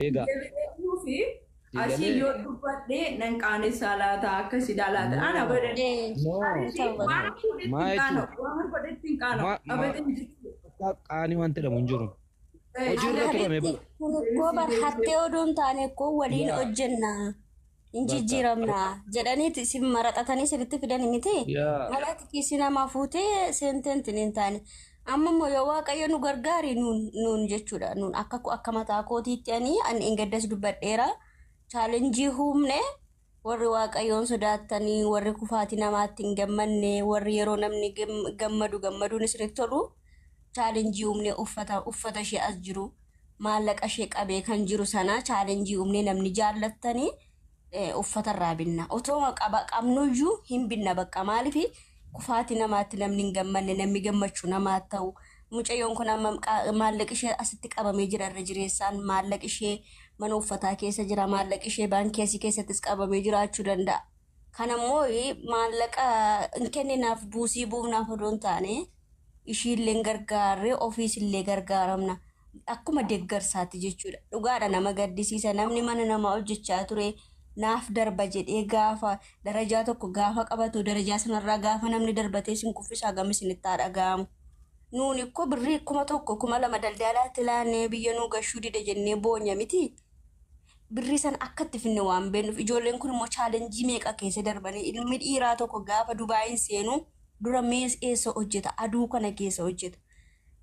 Egaa. Fi asii yoo dubbadhee nan qaanessaa laata, akkasidha laata. Ana badan. No. Waan godhetti Maa hin qaana'u. jechuun? Waan godhetti hin qaana'u. Abadan jechuudha. Qaanii wanti jedhamu hin jiru. Hojiirra turame bara. Kun ikkoo bar hattee odoo hin taane ikkoo waliin hojjenna. Hin jijjiiramna jedhaniiti isin maraxatanii sirriitti fidani miti. Yaa. Mala kiisii namaa fuutee seenteen hin taane. Amma immoo yoo Waaqayyo nu gargaari nuun jechuudha. Nuun akka mataa kootiitti ani hin gaddas dubbadheera. Challenge humne warri Waaqayyoon sodaattanii, warri kufaatii namaatti hin gammanne, warri yeroo namni gammadu gammaduun isinitti tolu, challenge humne uffata ishee as jiru, maallaqa ishee qabee kan jiru sana challenge humne namni jaallattanii uffata irraa binna. Otoo qabnuyyuu hin binna bakka. Maaliif kufaatii namaatti namni hin gammanne, namni gammachuu namaatti ta'u. Mucayyoon kun amma maallaqi ishee asitti qabamee jira, irra jireessaan maallaqi ishee mana uffataa keessa jira, maallaqi ishee baankii asii keessattis qabamee jiraachuu danda'a. Kanammoo maallaqa hin kenninaaf, buusii buufnaaf odoo hin taane, ishiillee gargaarree ofiis illee gargaaramna. Akkuma deeggarsaatti jechuudha. Dhugaadha, nama gaddisiisa. Namni mana namaa hojjechaa ture naaf darba jedhee gaafa darajaa tokko gaafa qabatu, darajaa sanarraa gaafa namni darbatee isin kuffisaa gam isinitti haa dhaga'amu. Nuuni ikkoo birrii 1000, 2000 daldalaatti laannee biyya nuu gashuu dide jennee boonya miti. Birrii sana akka itti finne waan beeknuuf, ijoolleen kun immoo challenge meeqa keessa darbanii. Ilmi dhiiraa tokko gaafa Dubaayin seenu dura mees eessa hojjeta? Aduu kana keessa hojjeta.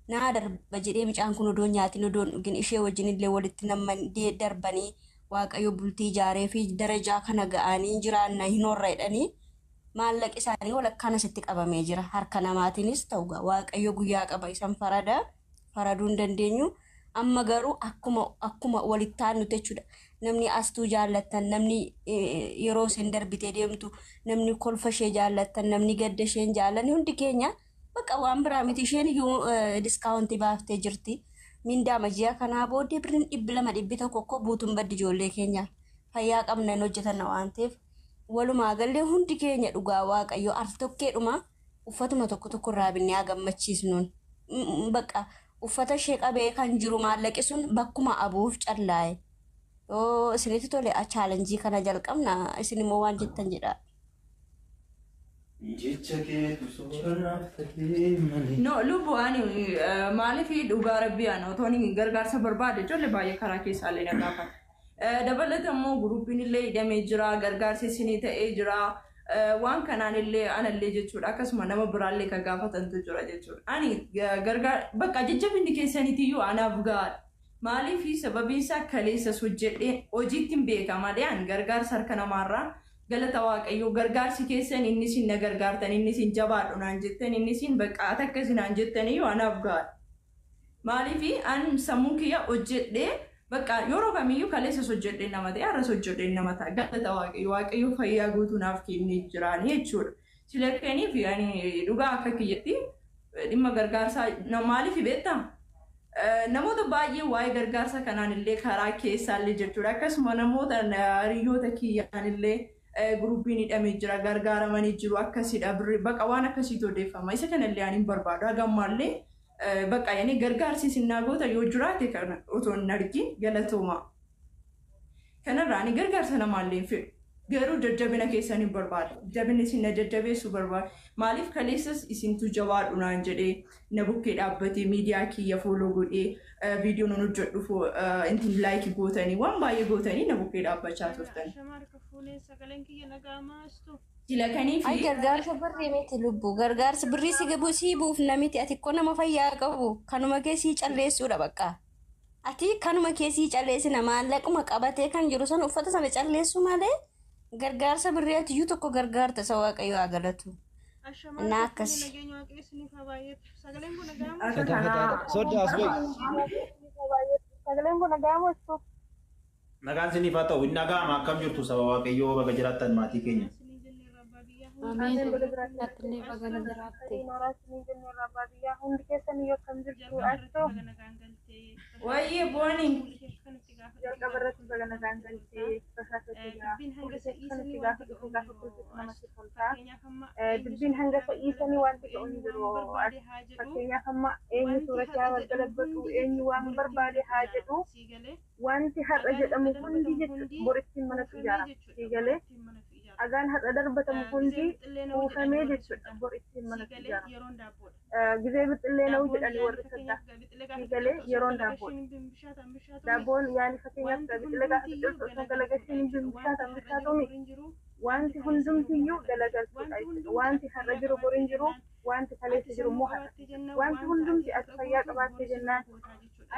Naa darba jedhee mucaan kun odoo nyaatiin, odoo hin dhugin ishee wajjin illee walitti namman darbanii, Waaqayyo bultii ijaaree fi darajaa kana ga'anii jiraanna hin horra jedhanii, maallaqi isaanii walakkaan asitti qabamee jira. Harka namaatiinis ta'u, Waaqayyo guyyaa qaba, isan farada, faraduu hin dandeenyu. Amma garuu akkuma walitti aannutti jechuudha. Namni astuu jaallattan, namni yeroo isheen darbitee deemtu, namni kolfa ishee jaallattan, namni gadda isheen jaallanni, hundi keenya bakka waan biraa miti, isheen iyyuu discount baaftee jirti. Mindaa ji'a kanaa booddee birriin 200, 100 koo buutuun baddi. Ijoollee keenya fayyaa qabna, hin hojjetan waan ta'eef, walumaa gallee hundi keenya dhugaa Waaqayyo al tokkeedhuma uffatuma tokko tokko irraa binnee haa gammachiisnuun. Bakka uffata ishee qabee kan jiru maallaqi sun bakkuma abuuf callaa'e. Yoo isinitti tole challenge kana jalqabna, isin immoo waan jettan jedha. Jecha keetu sooranaaf ta'ee malee. No, lubbu, ani maaliif, dhugaa rabbii, ani otoo inni gargaarsa barbaade ijoollee baay'ee karaa keessaallee na gaafata. Dabalata immoo groupiin illee hidhamee jira, gargaarsi isinii ta'ee jira. Waan kanaan illee anallee jechuudha, akkasuma nama biraallee kan gaafatantu jira jechuudha. Ani gargaar bakka jajjabinni keessaniitiyyuu anaaf gahaadha. Maaliif, sababiin isaa kaleessas hojjedhee hojiitti hin beeka malee ani gargaarsa harka namaarraa, galata Waaqayyoo, gargaarsi keessan inni isin na gargaartan, inni isin jabaadhu naan jettan, inni isin bakka ati akkasi naan jettaniyyuu anaaf gahaadha. Maaliif, an sammuu kiyya hojjedhee bakka yeroo kamiyyuu kaleessas hojjedhee nama ta'e, har'as hojjedhee nama ta'a. Galata Waaqayyo, Waaqayyo fayyaa guutuu naaf kennee jiraani jechuudha. Silakkaniif ani dhugaa akka kiyyatti dhimma gargaarsaa maaliif beektaa? Namoota baay'ee waa'ee gargaarsa kanaan illee karaa keessaallee jechuudha. Akkasuma namoota hiriyoota kiyyaan illee groupiin hidhamee jira, gargaaramanii jiru, akkasidha, birrii baqa waan akkasiitu odeeffama. Isa kanallee ani hin barbaadu. Haga ammaallee bakka yani gargaarsi isin goota yoo jiraate kana otoo hin argin galatooma. Kanarraa ani gargaarsa namaallee hin fedhu. Garuu jajjabina keessan hin barbaadu. Jabina isin na jajjabeessuu barbaadu. Maaliif, kaleessas isintu jabaadhu naan jedhee na bukkee dhaabbatee, miidiyaa kiyya follow godhee, viidiyoo nan hojjedhu intin like gootanii, waan baay'ee gootanii na bukkee dhaabbachaa turtan. Shamarra fuunee sagaleen kiyya naga'amaa? Silakanii Ay fi gargaarsa birrii miti lubbu, gargaarsa birrii si gabu sii buufna miti. Ati ikkoo nama fayyaa qabu kanuma kee sii calleessuudha bakka. Ati kanuma kee sii calleessina, maallaquma qabatee kan jiru sana uffata sana calleessu malee gargaarsa birrii ati iyyuu tokko gargaarta, isa Waaqayyo haa galatu. Ashamaa Innaa harka fuunee akkas. nageenya Waaqayyo isiniif haa baay'atu. Sagaleen kun naga'amaa? Akka Fata kanaa fataadha. Sodda as bahi. Sagaleen kun naga'amaa? Nagaan isiniif haa ta'u. Hin dhaga'ama. Akkam jirtu saba Waaqayyoo? Baga jiraattan maatii keenya. Isinii jenneerra abbaa biyyaa. Ameen. Ameen, baga jiraatte. Atillee baga na jiraatte. Nooraa isiniin jennee irraa baadiyyaa hundi keessan iyyuu akkam jirtu? Astoo Wayyee booni. Jalqaba irratti baga nagaan galtee basaasatti. Fuulli keessanitti gaafa dhufu gaafa qulqullu namatti tolta. Dubbiin hanga sa'iisanii wanti ga'u hin jiru. Fakkeenyaaf amma eenyu suura isaa galabbatu, eenyu waan barbaade haa jedhu, wanti har'a jedhamu hundi jechuudha borittiin manatu ijaarama. Siigalee dhagaan har'a darbatamu hundi kuufamee jechuudha borittiin manatu ijaarama. Gizee bixillee na'u jedhanii warri saddaa. Siigalee yeroon daabboodha. Daabboon yaani fakkeenyaaf biqila gaafa biqiltu osoo galagalchiin hin bishaatan bishaatumi, wanti hundumtiyyuu galagalchuudha jechuudha. Wanti har'a jiru bor hin jiru, wanti kaleessa jiru immoo har'a. Wanti hundumti ati fayyaa qabaattee jennaan,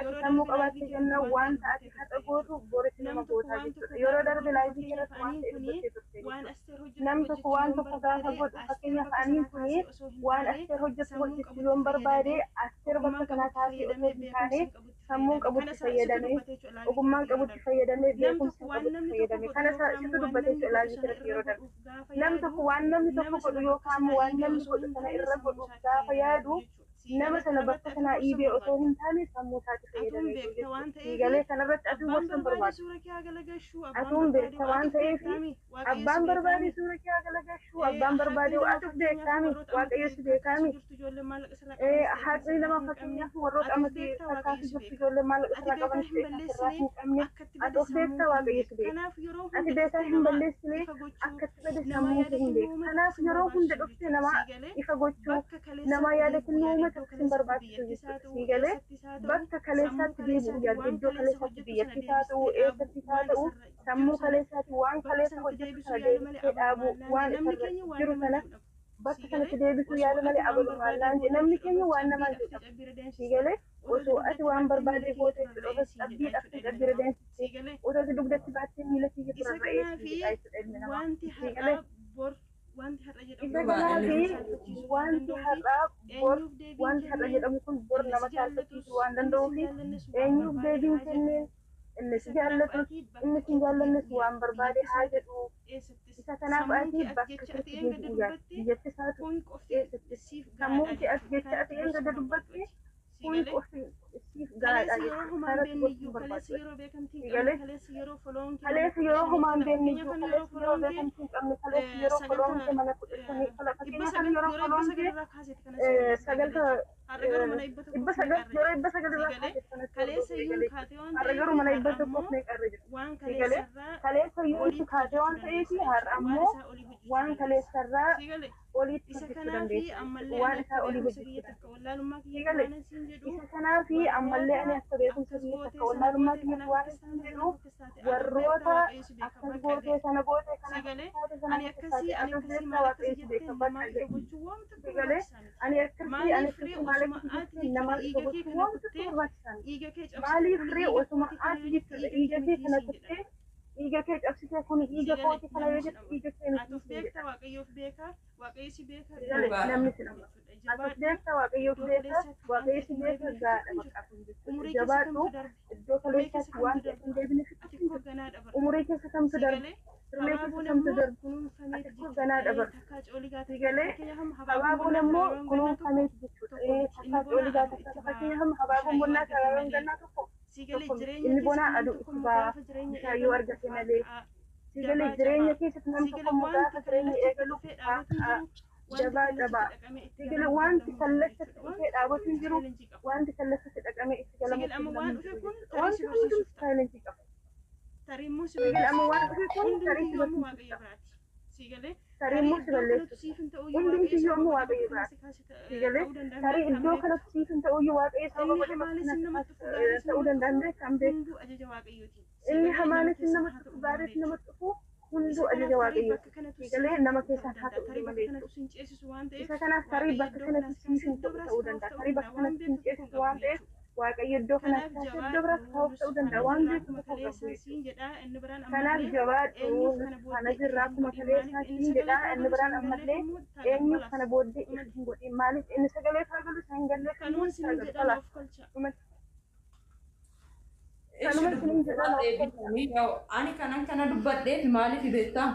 ati sammuu qabaattee jennaan, wanta ati har'a gootu boritti nama gootaa jechuudha. Yeroo darbe live irratti waan ta'e dubbattee turte jechuudha. Namni tokko waan tokko gaafa godhu, fakkeenyaaf aniin kuni waan Asteer hojjetu hojjechuu yoon barbaade, Asteer bakka kanaa kaasee osoo hin taane sammuun qabutti fayyadamee, ogummaan qabutti fayyadamee, beekumsa qabutti fayyadamee kana situ dubbatee jechuudha live irratti yeroo darbe. Namni tokko waan namni tokko godhu yookaan waan namni godhu sana irra godhu gaafa yaadu, nama sana bakka sanaa dhiibee osoo hin taane sammuu isaatti fayyadamee jechuudha. Siigalee kanarratti atuu gorsa hin barbaadu. Atuun beekta waan ta'eef abbaan barbaade suura kee haa galagalchuu, abbaan barbaade atuuf beektaami, Waaqayyo si beekaami. Haqni nama fakkeenyaaf warroota amma si fakkaatu jirtu ijoollee maallaqa sirraa qaban sirraa hin qabne, ati of beekta, Waaqayyo si beeka. Ati beekaa hin balleessine, akkatti bade sammuu kee hin beeku. Kanaaf yeroo hunda dhuftee nama ifa gochuu, nama yaada kennuu uummata hin barbaachisu jechuudha. Siigalee bakka kaleessaatti deebi'u yaadu, iddoo kaleessaatti biyyattis haa ta'u, eessattis haa ta'u, sammuu kaleessaatti waan kaleessa hojjetu sana deebisee dhaabuu, waan isarra jiru sana bakka sanatti deebisuu yaala malee abalu maallaan namni keenya waan namaan jedhamu. Siigalee osoo ati waan barbaade goote jechuudha. Osoo cabbii dhabdee cabbiira deemsistee, osoo ati dugdatti baattee miila kiyya turarra'ee jechuudha ilmi namaa. Siigalee isa kanaafi wanti har'aa bor, wanti har'a jedhamu kun bor nama saalfachiisuu waan danda'uuf, eenyuuf deebiin kennee, inni si jaallatus inni si hin jaallannes waan barbaade haa jedhu. Isa kanaaf ati bakka keetti deebi'uu yaali. Biyyattis haa ta'u, eessattis. Sammuun kee ati jecha ati eenyudha dubbatte kun qofti siif gahaadha jechuudha. Kanatti gochuu barbaadu. Galee kaleessa yeroo homaan beekne jiru, kaleessa yeroo beekamtii hin qabne, kaleessa yeroo foloon kee mana 15, fakkeenyaaf yeroo foloon kee sagalta 900, yeroo 900 irraa kaasee kanatti galee har'a garuu mana 100 meeqa irra jiru. Galee kaleessa yoo kaatee waan ta'eef har'a ammoo waan kaleessarraa oliitti hojjechuu dandeessa. Waan isaa olii hojjechuu dandeessa. Galee isa kanaafi ammallee ani akka beekumsa biyya takka wallaalummaa kiyyatti waan isin jedhu, warroota akkas gootee sana gootee kana taate sana taate, atas beektaa, Waaqayyo beeka bakka jedhu. Galee ani akkasii ani akkasii maal akkasii jettee nama isa gochuu waan tokko barbaachisaa miti. Maaliif ree osuma ati jechuudha dhiiga kee kana turtee dhiiga kee cabsitee kun dhiiga kooti kana yoo jettu dhiiga kee miti siin jedha. Galee namni si nama. Atas beektaa, Waaqayyoof beeka, Waaqayyo si beeka, gaadha bakka kun jechuudha. Jabaadhu, iddoo kaleessaatti waan ta'eef hin deebine sitti hin jiru. Umurii keessa kamtu darbe, sirnee keessa kamtu darbe, ati koo ganaa dabarta. Galee habaaboon ammoo kunuunfameeti jechuudha. Takkaa cooligaa takka fakkeenyaaf habaaboon bonnaa fi habaaboon gannaa tokko tokko miti. Inni bonaa aduu itti ba'a bishaan yoo argate malee. Galee jireenya keessatti namni tokko immoo gaafa jireenya eegalu jabaa cabaa. Galee wanti kallachatti dhufee dhaabatu hin jiru, wanti kallachatti dhaqamee itti galamu hin jiru jechuudha. Wanti hundumtu challenge qaba. Galee amma waan dhufe kun tarii si barsiisudha. Tarii immoo si balleessu. Hundumtiyyuu ammoo Waaqayyo biraati. Galee tarii iddoo kanatti siif hin ta'uyyuu Waaqayyo sababa godhee bakka kanatti ta'uu danda'an beekan beeku. Inni hamaanis namatti dhufu, gaariis namatti dhufu, hunduu ajaja Waaqayyooti. Galee nama keessaan haa ta'u malee jechuudha. Isa kanaaf tarii bakka kanatti siif hin ta'u ta'uu danda'a. Tarii bakka kanatti hin ceesisu waan ta'eef Waaqayyo iddoo kanatti kaasee iddoo biraatti kaa'uuf ta'uu danda'a. Waan beeku tokko qabu jechuudha. Kanaaf jabaadhu, kana jirra akkuma kaleessaa siin jedha. Inni biraan ammallee eenyuuf kana booddee ifa hin godhin. Maaliif inni sagalee isaa galu isa hin galleef immoo isaa galu. Kalaas dhumatti. Kanuma isiniin jedha. Ani kanan kana dubbadheef maaliif beektaa?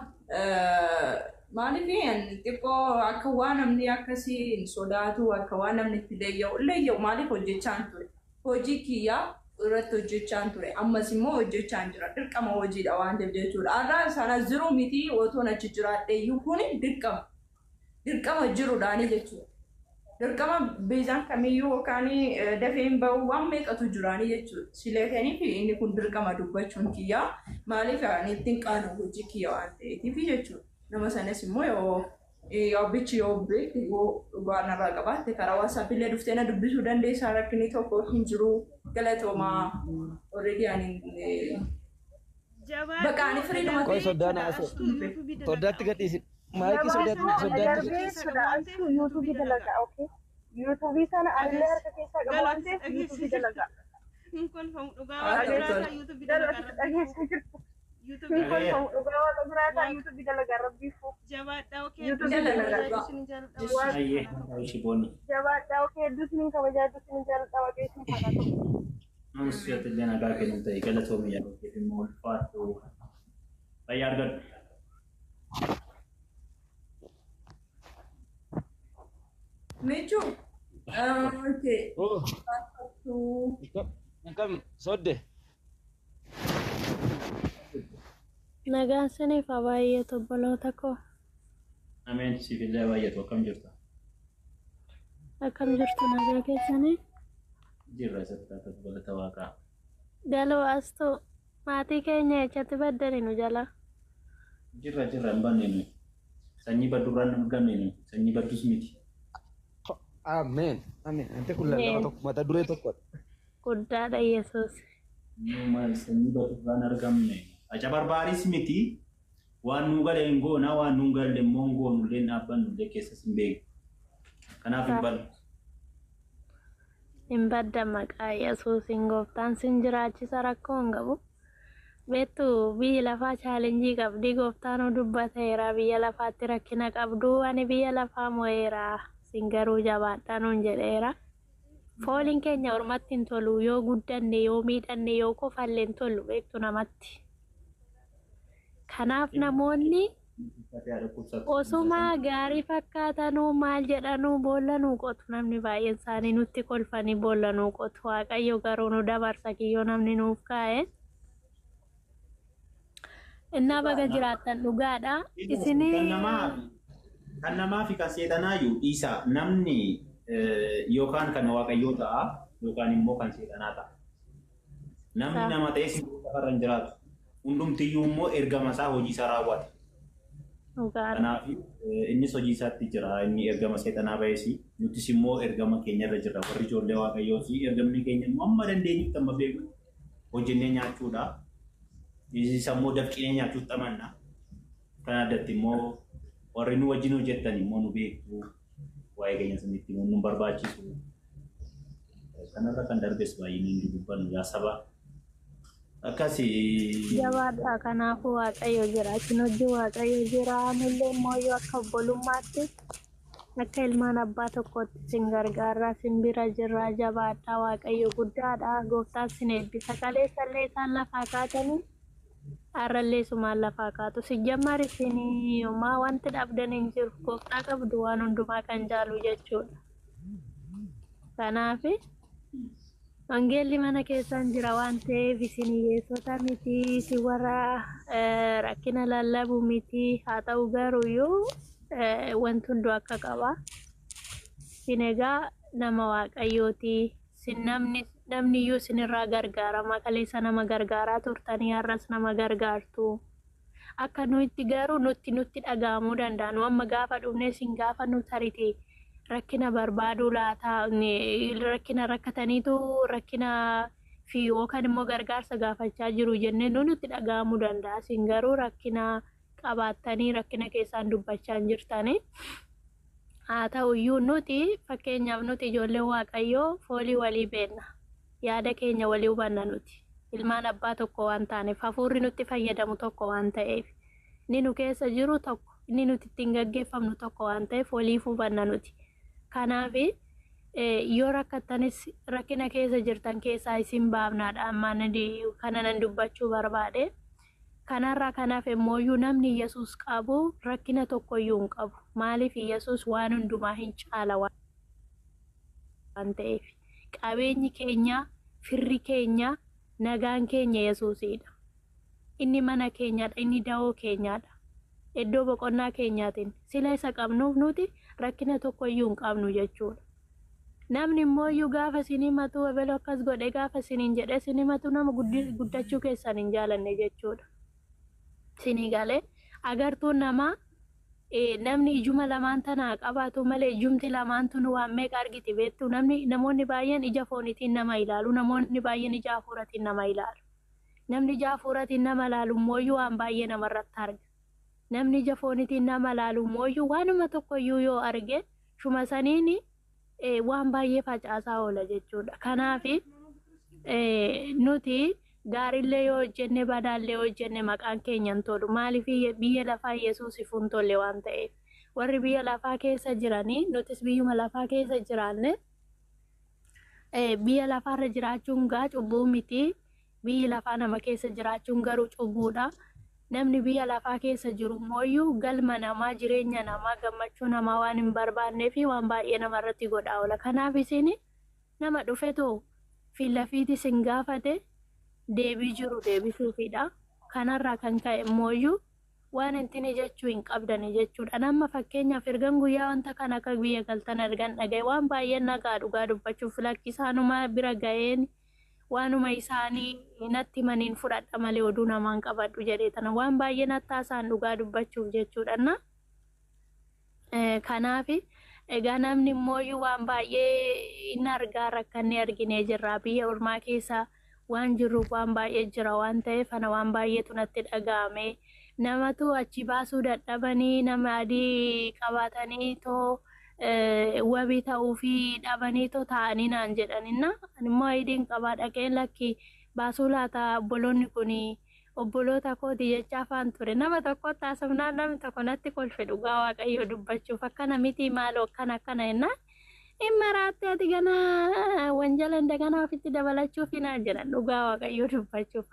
Maaliif xiqqoo akka waan namni akkasii hin sodaatu, akka waan namni itti leeyya'u leeyya'u, maaliif hojjechaan ture. Hojii kiyyaa irratti hojjechaan ture. Ammas immoo hojjechaan jira. Dirqama hojiidha waan ta'eef jechuudha. Har'aan sana jiru miti, otoon achi jiraadhe iyyuu kun dirqama. Dirqama jiruudhaani jechuudha. Dirqama biizaan kamiyyuu yookaan dafee hin bahu, waan meeqatu jiraanii jechuudha. Sileetanii fi inni kun dirqama dubbachuun kiyyaa, maaliif ani ittiin qaanu hojii kiyya waan ta'eetiif jechuudha. Nama sanas immoo yoo yoo bichi yoo beekte, yoo dhugaa narraa qabaatte, karaa WhatsApp illee dhuftee na dubbisuu dandeessaa, rakkinni tokko hin jiru. Galatoomaa, already ani bakka ani firiidhuma Qoy, soddaan haasa'u. Soddaatti gadhiisi. Maayikii soddaatti soddaatti. Darbee soda astuu yuutuubii dalagaa, okay. Yuutuubii sana anillee harka keessaa qabu waan ta'eef yuutuubii dalagaa. Hin kolfamu dhugaa Haa waaqa ta'u jiraataa tole. yuutuubii Galoo dalagaa asitti dhageessaa jirtu. Hin yuutuubii kolfamu dhugaa waaqa jiraataa yuutuubii dalagaa rabbiifuu. Jabaadhaa, okay. Yuutuubii Dalagaa. dalagaa. Isin jaalladha. Waaqa Ayyee, ishii boonni. jabaadhaa, okay, hedduu isiniin kabajaa, hedduu isiniin jaalladha, waaqa isin faana ta'u. Nuus illee nagaa kennu ta'e, galatoomii, yeroo keef immoo ulfaatu. Fayyaa argadhu. Michu. Okay. Oh, akkam sodde? Nagaan siniif haa baay'atu, obboloota koo. Ameen, siif illee baay'atu. Akkam jirta? Akkam jirtu, nagaa keessanii? Jirra, isatti taatu, galata waaqaa. Galoo, astuu maatii keenya echatti baddani nu jala. Jirra, jirra, hin banne nuyi. Sanyii baddurraan hin argamne nuyi. Sanyii baddus miti. Ameen. Ameen. Ante kun lallaba tokko mata duree tokkodha. Guddaadha Yesuus. Nu maal, sanyii baddurraan argamne. Aca barbaaris miti. Waan nu gale hin goona, waan nu galle immoo hin goonu illee, hin dhaabbannu illee, keessas hin beeknu. Kanaaf hin bannu. Hin badda maqaa Yesuusiin, gooftaan sin jiraachisa, rakkoo hin qabu. Beektu, biyyi lafaa challenge qabdi, gooftaan dubbateera, biyya lafaatti rakkina qabdu, ani biyya lafaa mo'eera, sin garuu jabaadhaa nuun jedheera. Fooliin keenya ormatti hin tolu, yoo guddanne, yoo miidhanne, yoo kofalle hin tolu, beektu, namatti. Kanaaf namoonni osuma gaarii fakkaatanuu maal jedhanuu boolla nuu qotu, namni baay'een isaanii nutti kolfanii boolla nuu qotu. Waaqayyo garuu nu dabarsa kiyyoo namni nuuf kaa'e. Innaa baga jiraattan, dhugaadha. Isinii Kan namaa fi kan seexanaayyuu dhiisa, namni yookaan kan waaqayyoo ta'a yookaan immoo kan seexanaa ta'a. Namni nama ta'e si lafarra hin jiraatu. Hundumtiyyuu immoo ergama isaa, hojii isaa raawwata. Dhugaadha. Kanaaf innis hojii isaatti jira. Inni ergama seexanaa ba'es, nutis immoo ergama keenyarra jirra. Warri ijoollee waaqayyooti, ergamni keenya immoo amma dandeenyutti, amma beeknu hojjennee nyaachuudha. Isa immoo dafqinee nyaachuutti amanna. Kan addatti immoo warri nu wajjin hojjettan immoo nu beektu. Waa'ee keenya sanitti immoo nu barbaachisu. Kanarra kan darbes baay'inni hin dubbannu, yaa saba. Akkasii. Jabaadha, kanaafuu waaqayyo jira. Isin hojii waaqayyo jira. Nullee immoo yoo akka obbolummaatti, akka ilmaan abbaa tokkootti isin gargaarraa, isin bira jirraa, jabaadha, waaqayyo guddaadha. Gooftaan isin eebbisa. Kaleessallee isaan lafaa kaatanii, har'allee sumaan lafaa kaatu. Sijjammar isin homaa wanti dhabdan hin jiru. Gooftaa qabdu, waan hundumaa kan caalu jechuudha. Kanaaf wangeelli mana keessan jira waan ta'eef isin hiyyeessota miti, isin warra rakkina lallabu miti. Haa ta'u garuuyyuu wanti hunduu akka qaba. Isin egaa nama waaqayyooti. Isin namni iyyuu isinirraa gargaarama. Kaleessa nama gargaaraa turtanii, har'as nama gargaartu. Akka nuti garuu nutti dhaga'amuu danda'a. Nu amma gaafa dhufnee isin gaafa nu tarite rakkina barbaaduu laata, rakkina rakkataniitu rakkina fi yookaan immoo gargaarsa gaafachaa jiru jennee nu nutti dhaga'amuu danda'a. Isin garuu rakkina qabaattanii rakkina keessaan dubbachaa hin jirtani. Haa ta'uyyuu nuti, fakkeenyaaf, nuti ijoolleen waaqayyoo foolii walii beenna. Yaada keenya walii hubanna nuti. Ilmaan abbaa tokko waan taaneef, hafuurri nutti fayyadamu tokko waan ta'eef, inni nu keessa jiru tokko, inni nuti ittiin gaggeeffamnu tokko waan ta'eef waliif hubanna nuti. Kanaaf yoo rakkattanis rakkina keessa jirtan keessaa isin baafnaadha. Ammaan kana nan dubbachuu barbaade. Kanarraa kanaaf immooyyuu namni Yesuus qabu rakkina tokkoyyuu hin qabu. Maaliif Yesuus waan hundumaa hin caala waan ta'eef. Qabeenyi keenya, firri keenya, nagaan keenya Yesuusidha. Inni mana keenyadha, inni da'oo keenyadha. Iddoo boqonnaa keenyaatiin sila isa qabnuuf nuti rakkina tokkoyyuu hin qabnu jechuudha. Namni immooyyuu gaafa isin himatu, ebelo akkas godhe gaafa isiniin jedhe isin himatu, nama guddachuu keessan hin jaalanne jechuudha. Isinii galee? Agartuun namaa, namni ijuma lamaan tanaa qabaatu malee ijumti lamaan tun waan meeqa argiti beektu? Namni, namoonni baay'een ija fooniitiin nama ilaalu, namoonni baay'een ija hafuuratiin nama ilaalu. Namni ija hafuuratiin nama ilaalu immooyyuu waan baay'ee namarratti arga. Namni ija fooniitiin nama ilaalu immooyyuu waanuma tokkoyyuu yoo arge shuma saniin waan baay'ee facaasaa oola jechuudha. Kanaaf nuti gaariillee yoo hojjenne, badaallee yoo hojjenne, maqaan keenya hin tolu. Maaliif? Biyya lafaa Yesuusiif hin tolle waan ta'eef. Warri biyya lafaa keessa jiranii, nutis biyyuma lafaa keessa jiraanne, biyya lafaarra jiraachuun gaa cubbuu miti. Biyyi lafaa nama keessa jiraachuun garuu cubbuudha. Namni biyya lafaa keessa jiru immoo galma namaa, jireenya namaa, gammachuu namaa waan hin barbaannee fi waan baay'ee namarratti godhaa oola. Kanaaf isin nama dhufetoo fiilafiiti isin gaafate deebii jiru deebisuufidha. Kanarraa kan ka'e immooyyuu waan intini jechuu hin qabdani jechuudha. Nama fakkeenyaaf ergan guyyaa wanta kana akka biyya galtan ergan dhagaye waan baay'een nagaa, dhugaa dubbachuuf lakkisaanuma bira ga'een waanuma isaanii natti himaniin fudhadha malee oduu namaan qabadhu jedhee tana waan baay'ee natti haasa'an, dhugaa dubbachuuf jechuudha. Kanaaf egaa namni immooyyuu waan baay'ee hin argaa, rakkannee arginee jirra. Biyya ormaa keessa waan jirruuf waan baay'ee jira waan ta'eef ana waan baay'eetu natti dhaga'ame. Namatu achi baasuu dadhabanii, nama adii qabaatanii too wabii ta'uu fi dhabanii too taa'anii naan jedhaninna. Ani immoo ayidiin qabaa dhaqeen lakki baasuu laata, obboloonni kun obboloota kooti jecha afaan ture. Nama tokkotti haasofnaan namni tokko natti kolfe, dhugaa Waaqayyoo dubbachuuf. Akkana miti, maaloo, akkana akkana jennaan, hin maraatte ati, ganaa wanjala indaganaa ofitti dabalachuuf hinaan jedhan, dhugaa Waaqayyoo dubbachuuf.